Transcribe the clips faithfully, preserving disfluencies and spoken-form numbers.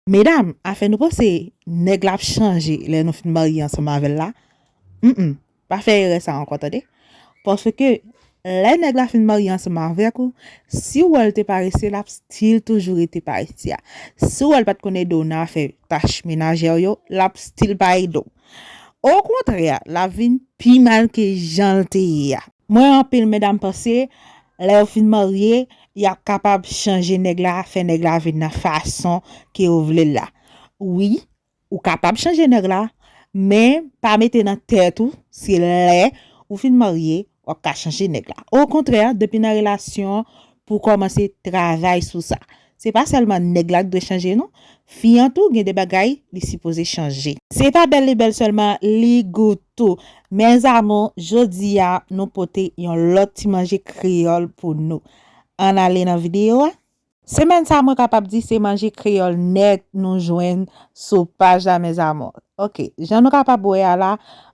Medam, afè nou panse nèg la ap chanje lè nou fin marye ansanm avè l la, mm, pa fè erè sa ankò, tande. Paske lè nèg la fin marye ansanm avèk ou, si w wè l te parese, l ap still toujou rete parese a. Si w wè l pa t konn ede w nan afè tach menajè w yo, l ap still pa ede w. Okontrè, l ap vin pi mal ke jan l te ye a. Mwen, anpil medam panse, lè yo fin marye, y ap kapab chanje nèg la, fè nèg la vin nan fason ke yo vle l la. Wi, ou kapab chanje nèg la, men pa mete nan tèt ou se lè ou fin marye w ap ka chanje nèg la. Okontrè, depi nan relasyon, pou kòmanse travay sou sa. Se pa sèlman nèg la ki dwe chanje non. Fi an tou gen de bagay li sipoze chanje. Se pa bèl li bèl sèlman, li gou tou. Mes amours, jodi a nou pote yon lòt ti manje kreyòl pou nou. Ann ale nan videyo a. Semèn sa mwen kapab di se manje kreyòl nèt nou jwenn sou paj la, mes amours. Ok, jan nou kapab wè a la,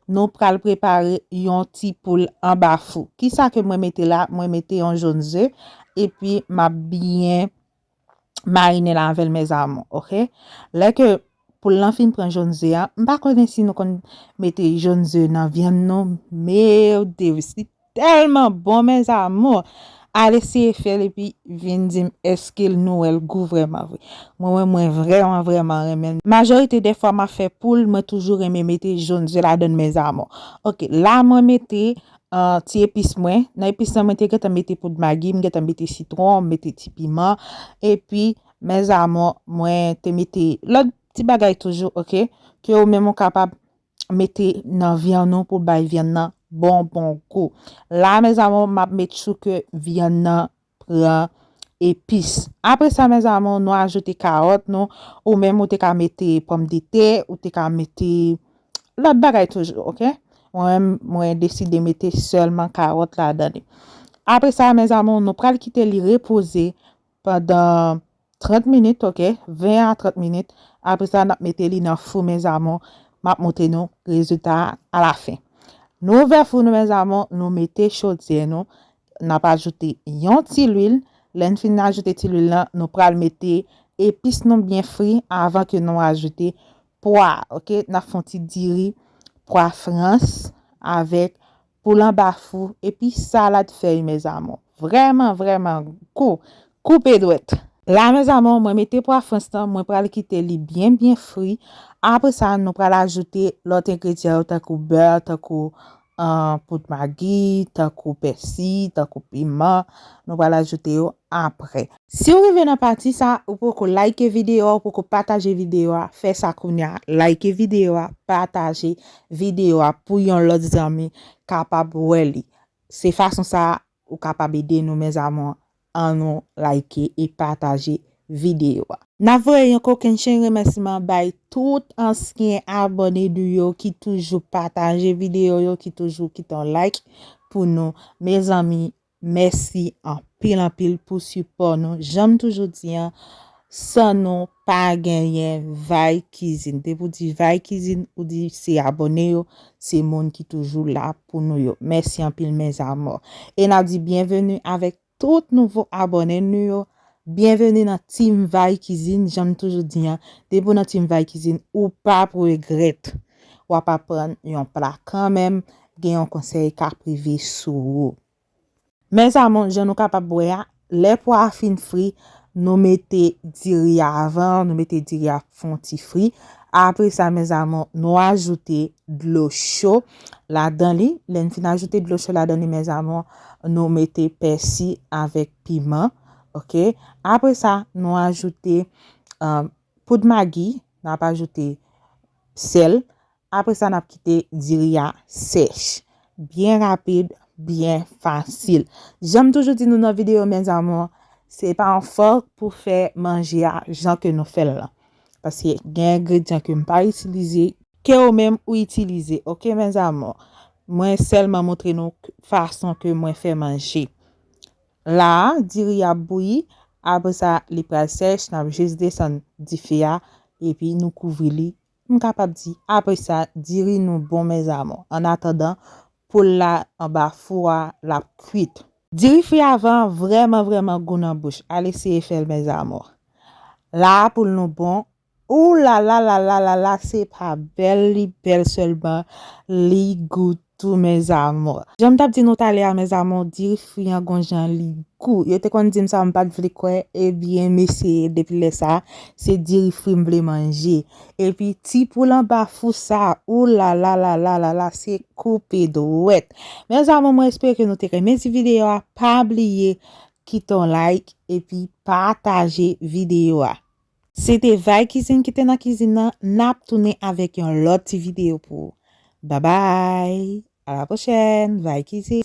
nou pral prepare yon ti poul anba fou. Kisa ke mwen mete la? Mwen mete yon jòn ze, epi m ap byen marinen l avè l, mes amours, ok? Lè ke poul lan fin pran jòn ze a, m pa konnen si nou konn mete jòn ze nan vyann nou, mais Dieu, li tèlman bon, mes amours. Al eseye fè l epi vin di m èske l nou wè l gou vrèman vre. Mwen, mwen, mwen vrèman, vrèman renmen l. Majorite dè fwa m ap fè poul, mwen toujou renmen mete jòn ze ladan l, mes amours. Ok, la mwen mete, euh, ti epis mwen. Nan epis lan, mwen te gentan mete poud magi, m gentan mete sitwon, m mete ti piman. Epi, mes amours, mwen te mete lòt ti bagay toujou, ok? Ke ou menm ou kapab mete nan vyann ou pou bay vyann nan bon, bon gou. La, mes amours, m ap make sure ke vyann nan pran epis. Apre sa, mes amours, nou ajoute kawòt nou, ou menm ou te ka mete pòmdetè, ou te ka mete lòt bagay toujou, ok? Mwen menm, mwen deside mete sèlman kawòt ladan li. Apre sa, mes amours, nou pral kite li repoze pandan trant minit, ok? Ven a trant minit. Apre sa, n ap mete li nan fou, mes amours. M ap montre nou rezilta a alafen. Nou ouvè fou nou, mes amours, nou mete chodyè nou. N ap ajoute yon ti lwil. Lè n fin ajoute ti lwil lan, nou pral mete epis nou byen fri avan ke nou ajoute pwa, ok? N ap fè yon ti diri pwa frans avèk poul anba fou, epi salad fèy, mes amours. Vrèman, vrèman gou. Koupe dwèt. La, mes amours, mwen mete pwa frans lan, mwen pral kite li byen, byen fri. Apre sa, nou pral ajoute lòt engredyan yo, tankou bè, tankou, euh, poud magi, tankou pèsi, tankou piman. Nou pral ajoute yo apre. Si w rive nan pati sa, ou poko like videyo a, ou poko pataje videyo a, fè sa kounye a. Like videyo a, pataje videyo a pou yon lòt zanmi kapab wè li. Se fason sa ou kapab ede nou, mes amours. Ann nou like e pataje videyo a. N ap voye yon kokennchenn remèsiman bay tout ansyen abòne nou yo ki toujou pataje videyo yo, ki toujou kite yon like pou nou. Mezanmi, mèsi anpil, anpil pou sipò nou. Jan m toujou di an, san nou, pa genyen Vay Kizin. Depi w di Vay Kizin, ou di se abòne yo, se moun ki toujou la pou nou yo. Mèsi anpil, mes amours. E n ap di byenveni avèk tout nouvo abòne nou yo. Byenveni nan Team Vay Kizin, jan m toujou di an. Depi w nan Team Vay Kizin, ou p ap regrèt. W ap aprann yon pla kanmenm, gen yon konsèy k ap rive sou ou. Mes amours, jan nou kapab wè a, lè pwa a fin fri, nou mete diri a avan, nou mete diri a fè yon ti fri. Apre sa, mes amours, nou ajoute dlo cho ladan li. Lè n fin ajoute dlo cho ladan li, mes amours, nou mete pèsi avèk piman, ok? Apre sa, nou ajoute, euh, poud magi, n ap ajoute sèl. Apre sa, n ap kite diri a sèch. Byen rapid, byen fasil. Jan m toujou di nou nan videyo, mes amours, se pa yon fòk pou fè manje a jan ke nou fè l lan. Paske gen engredyan ke m pa itilize, ke ou menm ou itilize. Ok, mes amours? Mwen sèlman montre nou k-, fason ke mwen fè manje. La a, diri a ap bouyi. Apre sa, li pral sèch, n ap jis desann dife a, epi nou kouvri li. M kapab di, apre sa, diri nou bon, mes amours. Annatandan, poul la anba fou a, l ap kwit. Diri fri avan an vrèman, vrèman gou nan bouch. Al eseye fè l, mes amours. La a, poul nou bon, Ou la la la la la la, se pa bèl li bèl sèlman, li gou tou, mes amours. Jan m t ap di nou talè a, mes amours, diri fri an gon jan li gou. Yo te konn di m sa, m pa t vle kwè. Ebyen, mesye, depi lè sa, se diri fri m vle manje. Epi ti poul anba fou sa, ou la la la la la la, se koupe dwèt. Mes amours, mwen espere ke nou te renmen ti videyo a. Pa bliye kite yon like epi pataje videyo a. Se te Vay Kizin ki te nan kizin nan. N ap tounen avèk yon lòt ti videyo pou ou. Babay! A la pwochèn! Vay Kizin!